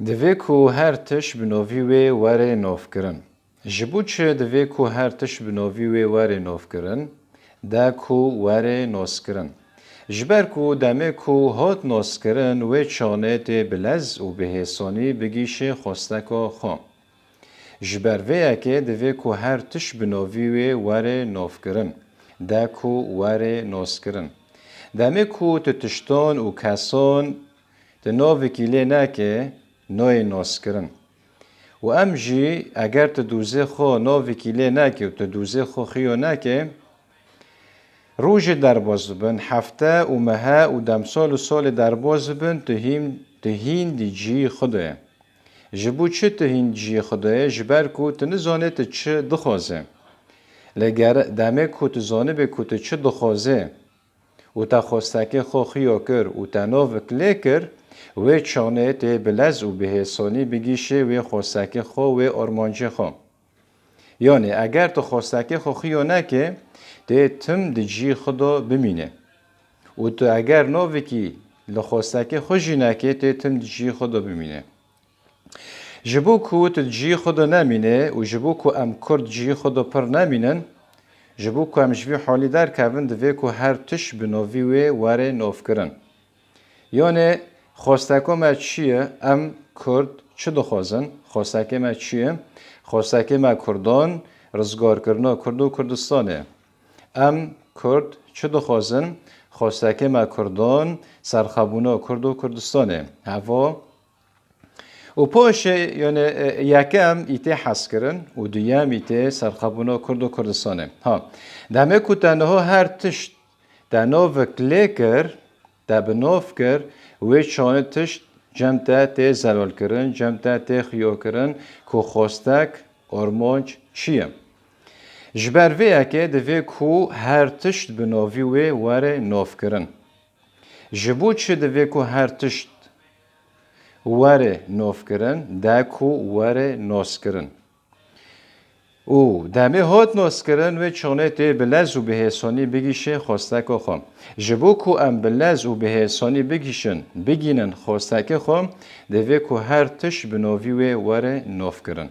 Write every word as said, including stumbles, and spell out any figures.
Divê ku her tişt bi novî wê were novkirin. Ji bo çi divê ku her tişt bi novî wê were novkirin? De ku were noskirin. Ji ber ku demê ku hat noskirin wê çanê tê bi lez û bi hêsanî bigîşê xwesteka xwe. Ji ber vê yekê divê ku her tişt bi novî wê were novkirin. De ku were noskirin. Demê ku tu tiştan û kesan tu novikî lê neke, noyê noskirin. Û em jî eger tu dûzê xwe novikî lê neke û tu dûzê xwe xiyo neke, rojê derbas bibin, hefte û mehe û demsal û salê derbas bibin, tu hîn, tu hîn di cihî xwe de ye. Ji bo çi tu hîn di cihî xwe de ye? Ji ber ku tu nizanê tu çi dixwaze. Lê ger demê ku tu zanibê ku tu çi dixwaze, û te xwestekê xwe xiyo kir û te novik lê kir, wê çanê tê bi lez û bi hêsanî bigîşê wê xwestekê xwe, wê armancê xwe. Yanî eger tu xwestekê xwe xiyo neke, tê tim di cihî xwe de bimîne. Û tu eger novikî li xwestekê xwe jî neke, tê tim di cihî xwe de bimîne. Ji bo ku tu di cihî xwe de nemîne û ji bo ku em kurd cihî xwe de pir nemînin, ji bo ku em ji vî halî derkevin, divê ku her tişt bi novî wê were novkirin. Yanê xwesteka me çi ye? Em kurd çi dixwazin? Xwestekê me çi ye? Xwestekê me kurdan, rizgarkirina Kurd û Kurdistanê. Em kurd çi dixwazin? Xwestekê me kurdan, serxwebûna Kurd û Kurdistanê. Heva Û paşê, yani, e, yekem îtê hezkirin û duyem îtê serxwebûna Kurd û Kurdistanê. Ha, demê ku te niha her tişt te novik lê kir, te bi nov kir, wê çanê tişt cem te tê zelalkirin, cem te tê xiyokirin ku xwestek, armanc çi ye? Ji ber vê yekê divê ku her tişt bi novî wê were novkirin. Ji bo çi divê ku her tişt were novkirin, de ku were noskirin. Û demê hat noskirin, wê çanê tê bi lez û bi hêsanî bigîşê xwesteka xwe. Ji bo ku em bi lez û bi hêsanî bigîşin, bigînin xwestekê xwe, divê ku her tişt bi novî wê were novkirin.